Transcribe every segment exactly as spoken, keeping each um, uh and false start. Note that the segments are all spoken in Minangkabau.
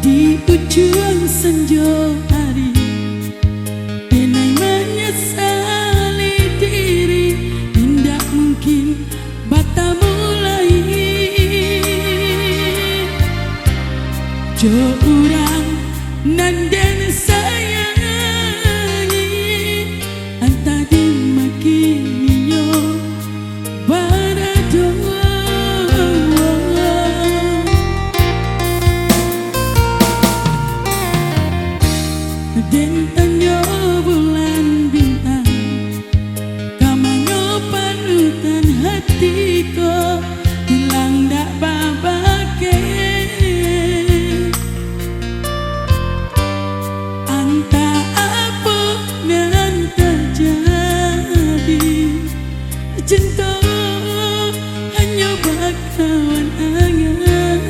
Di ujuang sanjo ari, denai manyasali diri, indak mungkin batamu lai jo urang nan den sayangi. Antah di ma kini nyo barado. Den tanyo bulan bintang, ka mano parutan hati ko, hilang dak babakeh. Antah apo nan tajadi, cinto hanyo bakawan angan.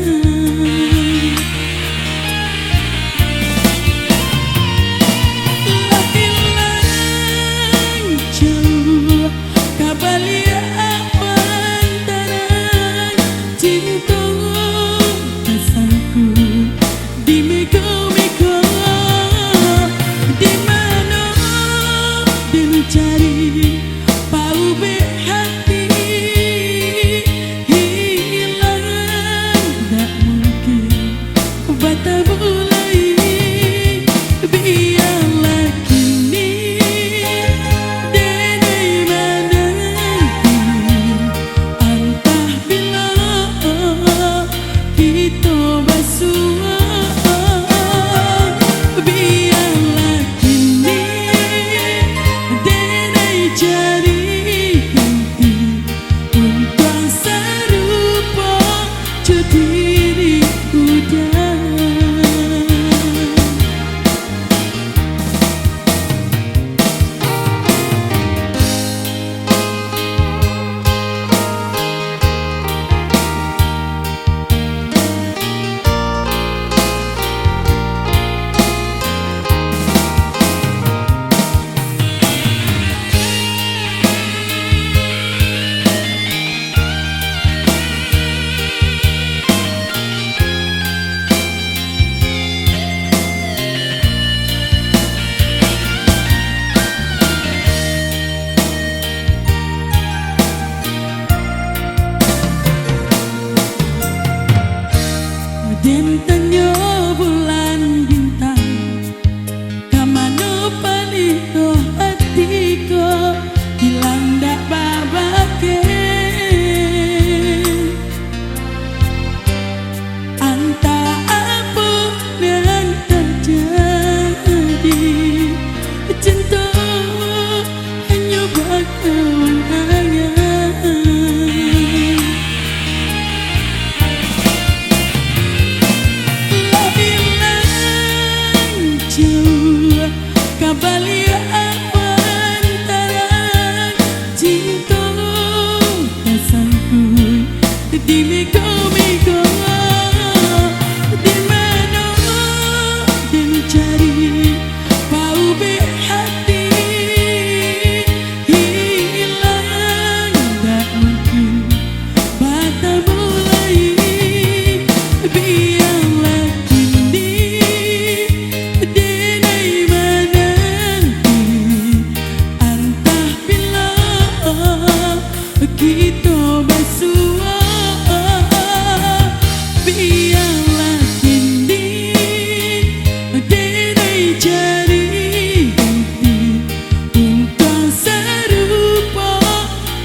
Lah ilang jauah kabaliak pantaran, cinto tasangkut di miko-miko. Di mano den cari paubek hati, hilang dak mungkin batamu lai. Bialah kini denai mananti, antah bilo kito basuo. Bialah kini denai cari ganti, untuang sarupo jo diri uda. Den tanyo bulan bintang, ka mano palih doh ati ko, hilang dak babakeh. Antah apo nan tajadi, cinto hanyo bakawan angan. Lah ilang jauah kabaliak pantaran, cinto tasangkut di miko-miko. Di mano den cari paubek hati, hilang dak mungkin batamu lai. Bialah kini denai mananti, antah bilo kito basuo. Bialah kini denai cari ganti, untuang sarupo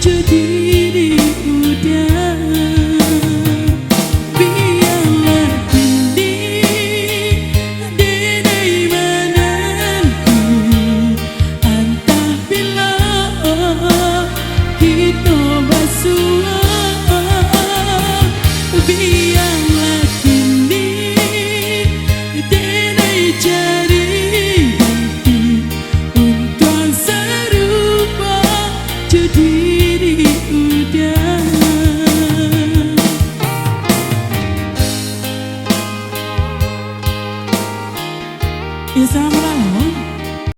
jo diri uda. Bialah kini denai mananti, antah bilo kito basuo. Bialah kini denai cari ganti, untuang sarupo jo diri uda. Yo, selamat